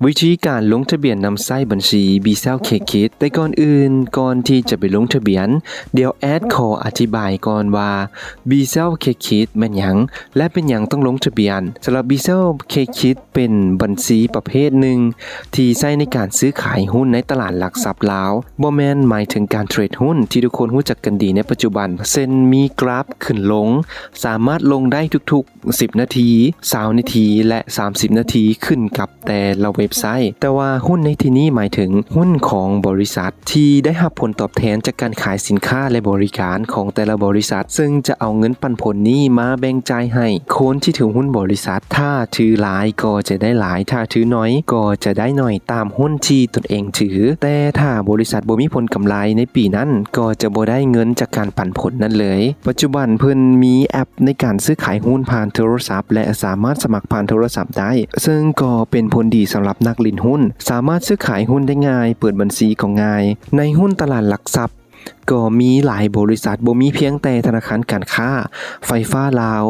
ວິທີການລົງທະບຽນນຳໃຊ້ບັນຊີ BCEL KKID. ແຕ່ກ່ອນອື່ນ, ກ່ອນທີ່ຈະໄປລົງທະບຽນ, ດຽວແອດຂໍອະທິບາຍກ່ອນວ່າ BCEL KKID ແມ່ນຫຍັງ ແລະ ເປັນຫຍັງຕ້ອງລົງທະບຽນ. ສຳລັບ BCEL KKID ເປັນບັນຊີປະເພດໜຶ່ງທີ່ໃຊ້ໃນການຊື້ຂາຍຫຸ້ນໃນຕະຫຼາດຫຼັກຊັບລາວ, ບໍ່ແມ່ນໝາຍເຖິງການເທຣດຫຸ້ນທີ່ທຸກຄົນຮູ້ຈັກກັນດີໃນປັດຈຸບັນ, ເຊັ່ນ ມີກຣາຟຂຶ້ນລົງ, ສາມາດລົງໄດ້ທຸກໆ ສິບນາທີ, ຊາວນາທີ ແລະ ສາມສິບນາທີ ຂຶ້ນກັບແຕ່ລະເວັບໄຊ. ແຕ່ວ່າຫຸ້ນໃນທີ່ນີ້ໝາຍເຖິງຫຸ້ນຂອງບໍລິສັດທີ່ໄດ້ຮັບຜົນຕອບແທນຈາກການຂາຍສິນຄ້າ ແລະ ບໍລິການຂອງແຕ່ລະບໍລິສັດ, ເຊິ່ງຈະເອົາເງິນປັນຜົນນີ້ມາແບ່ງຈ່າຍໃຫ້ຄົນທີ່ຖືຫຸ້ນບໍລິສັດ. ຖ້າຖືຫຼາຍກໍຈະໄດ້ຫຼາຍ, ຖ້າຖືໜ້ອຍກໍຈະໄດ້ໜ້ອຍ, ຕາມຫຸ້ນທີ່ຕົນເອງຖື. ແຕ່ຖ້າບໍລິສັດບໍ່ມີຜົນກຳໄລໃນປີນັ້ນ, ກໍຈະບໍ່ໄດ້ເງິນຈາກການປັນຜົນນັ້ນເລີຍ. ປັດຈຸບັນເພິ່ນມີແອັບໃນການຊື້ຂາຍຫຸ້ນຜ່ານໂທລະສັບ ແລະ ສາມາດສະໝັກຜ່ານໂທລະສັບໄດ້, ເຊິ່ງກໍເປັນຜົນດີສຳລັບນັກຫຼິ້ນຫຸ້ນ, ສາມາດຊື້ຂາຍຫຸ້ນໄດ້ງ່າຍ, ເປີດບັນຊີກໍງ່າຍ. ໃນຫຸ້ນຕະຫຼາດຫຼັກຊັບກໍມີຫຼາຍບໍລິສັດ, ບໍ່ມີພຽງແຕ່ທະນາຄານການຄ້າ, ໄຟຟ້າລາວ,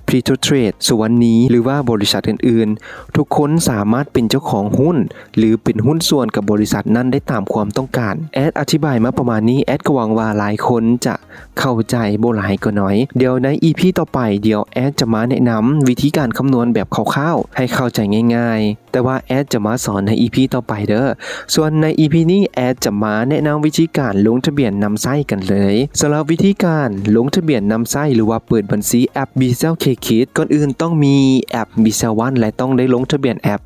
ພຣີໂທເທຣດ, ສຸວັນນີ ຫຼືວ່າບໍລິສັດອື່ນໆ. ທຸກຄົນສາມາດເປັນເຈົ້າຂອງຫຸ້ນ ຫຼື ເປັນຫຸ້ນສ່ວນກັບບໍລິສັດນັ້ນໄດ້ຕາມຄວາມຕ້ອງການ. ແອດອະທິບາຍມາປະມານນີ້, ແອດກໍຫວັງວ່າຫຼາຍຄົນຈະເຂົ້າໃຈ, ບໍ່ຫຼາຍກໍໜ້ອຍ. ດຽວໃນອີພີຕໍ່ໄປ, ດຽວແອດຈະມາແນະນຳວິທີການຄຳນວນແບບຄ່າວໆ ໃຫ້ເຂົ້າໃຈງ່າຍໆ. ແຕ່ວ່າແອດຈະມາສອນໃນອີພີຕໍ່ໄປເດີ້. ສ່ວນໃນອີພີນີ້ ແອດຈະມາແນະນຳວິທີການລົງທະບຽນນຳໃຊ້ກັນເລີຍ. ສຳລັບວິທີການລົງທະບຽນນຳໃຊ້ ຫຼືວ່າເປີດບັນຊີແອັບ BCEL KKID, ກ່ອນອື່ນຕ້ອງມີແອັບ BCEL One ແລະ ຕ້ອງໄດ້ລົງທະບຽນແອັບ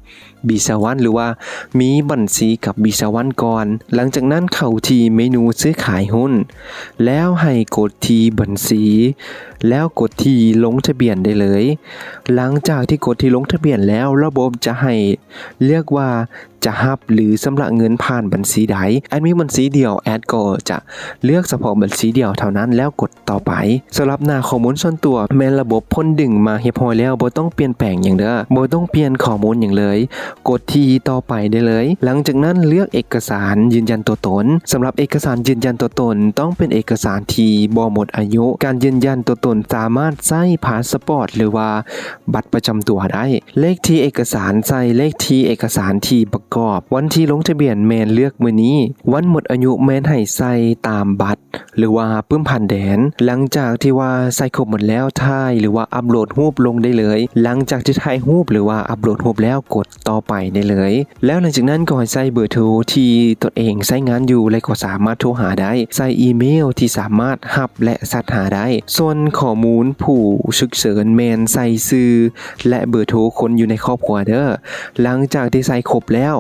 BCEL One ຫຼືວ່າມີບັນຊີກັບ BCEL One ກ່ອນ. ຫຼັງຈາກນັ້ນເຂົ້າທີ່ເມນູຊື້ຂາຍຫຸ້ນ ແລ້ວໃຫ້ກົດທີ່ບັນຊີ ແລ້ວກົດທີ່ລົງທະບຽນໄດ້ເລີຍ. ຫຼັງຈາກທີ່ກົດທີ່ລົງທະບຽນແລ້ວ, ລະບົບຈະໃຫ້ເລືອກວ່າຈະຮັບ ຫຼື ຊຳລະເງິນຜ່ານບັນຊີໃດ. ແອດມີບັນຊີດຽວ, ແອດກໍຈະເລືອກສະເພາະບັນຊີດຽວເທົ່ານັ້ນ ແລ້ວກົດຕໍ່ໄປ. ສຳລັບໜ້າຂໍ້ມູນສ່ວນຕົວ, ແມ່ນລະບົບພົ້ນດຶງມາຮຽບຮ້ອຍແລ້ວ, ບໍ່ຕ້ອງປ່ຽນແປງຫຍັງເດີ້, ບໍ່ຕ້ອງປ່ຽນຂໍ້ມູນຫຍັງເລີຍ. ກົດທີ່ຕໍ່ໄປໄດ້ເລີຍ. ຫຼັງຈາກນັ້ນເລືອກເອກະສານຢືນຢັນຕົວຕົນ. ສຳລັບເອກະສານຢືນຢັນຕົວຕົນ ຕ້ອງເປັນເອກະສານທີ່ບໍ່ໝົດອາຍຸ. ການຢືນຢັນຕົວຕົນສາມາດໃຊ້ພາສະປອດ ຫຼືວ່າບັດປະຈຳຕົວໄດ້. ເລກທີເອກະສານ, ໃສ່ເລກທີເອກະສານທີ່ປະກອບ. ວັນທີ່ລົງທະບຽນແມ່ນເລືອກມື້ນີ້. ວັນໝົດອາຍຸແມ່ນໃຫ້ໃສ່ຕາມບັດ ຫຼືວ່າປຶ້ມຜ່ານແດນ. ຫຼັງຈາກທີ່ວ່າໃສ່ຄົບໝົດແລ້ວ, ຖ່າຍ ຫຼືວ່າອັບໂຫຼດຮູບລົງໄດ້ເລີຍ. ຫຼັງຈາກທີ່ຖ່າຍຮູບ ຫຼືວ່າອັບໂຫຼດຮູບແລ້ວ, ກົດຕໍ່ໄປໄດ້ເລີຍ. ແລ້ວຫຼັງຈາກນັ້ນກໍໃຫ້ໃສ່ເບີໂທທີ່ຕົນເອງໃຊ້ງານຢູ່ ແລະ ກໍສາມາດໂທຫາໄດ້, ໃສ່ອີເມວທີ່ສາມາດຮັບ ແລະ ແຊັດຫາໄດ້. ສ່ວນຂໍ້ມູນຜູ້ສຸກເສີນແມ່ນໃສ່ຊື່ ແລະ ເບີໂທຄົນຢູ່ໃນຄອບຄົວເດີ້. ຫຼັງຈາກທີ່ໃສ່ຄົບແລ້ວ,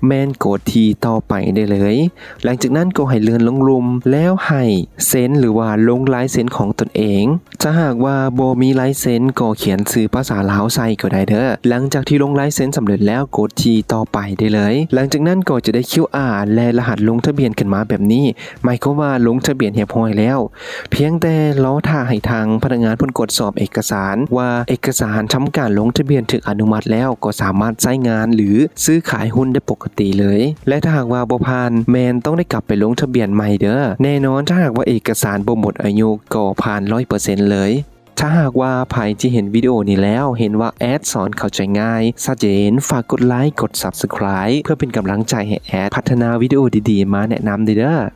ແມ່ນກົດທີ່ຕໍ່ໄປໄດ້ເລີຍ. ຫຼັງຈາກນັ້ນກໍໃຫ້ເລື່ອນລົງລຸ່ມ ແລ້ວໃຫ້ເຊັນ ຫຼືວ່າລົງລາຍເຊັນຂອງຕົນເອງ. ຖ້າຫາກວ່າບໍ່ມີລາຍເຊັນ ກໍຂຽນຊື່ພາສາລາວໃສ່ກໍໄດ້ເດີ້. ຫຼັງຈາກທີ່ລົງລາຍເຊັນສຳເລັດແລ້ວ, ກົດທີ່ຕໍ່ໄປໄດ້ເລີຍ. ຫຼັງຈາກນັ້ນກໍຈະໄດ້ຄິວອາ ແລະ ລະຫັດລົງທະບຽນຂຶ້ນມາແບບນີ້. ໝາຍຄວາມວ່າລົງທະບຽນຮຽບຮ້ອຍແລ້ວ. ພຽງແຕ່ລໍຖ້າໃຫ້ທາງພະນັກງານເພິ່ນກວດສອບເອກະສານວ່າເອກະສານທຳການລົງທະບຽນຖືກອະນຸມັດແລ້ວ ກໍສາມາດໃຊ້ງານ ຫຼື ຊື້ຂາຍຫຸ້ນໄດ້ປົກກະຕິເລີຍ. ແລະ ຖ້າຫາກວ່າບໍ່ຜ່ານ, ແມ່ນຕ້ອງໄດ້ກັບໄປລົງທະບຽນໃໝ່ເດີ້. ແນ່ນອນ, ຖ້າຫາກວ່າເອກະສານບໍ່ໝົດອາຍຸ, ກໍຜ່ານຮ້ອຍເປີເຊັນເລີຍ. ຖ້າຫາກວ່າໃຜທີ່ເຫັນວິດີໂອນີ້ແລ້ວ ເຫັນວ່າແອດສອນເຂົ້າໃຈງ່າຍ, ຊັດເຈນ, ຝາກກົດໄລ, ກົດ Subscribe ເພື່ອເປັນກຳລັງໃຈໃຫ້ແອດພັດທະນາວິດີໂອດີໆມາແນະນຳເດີ້.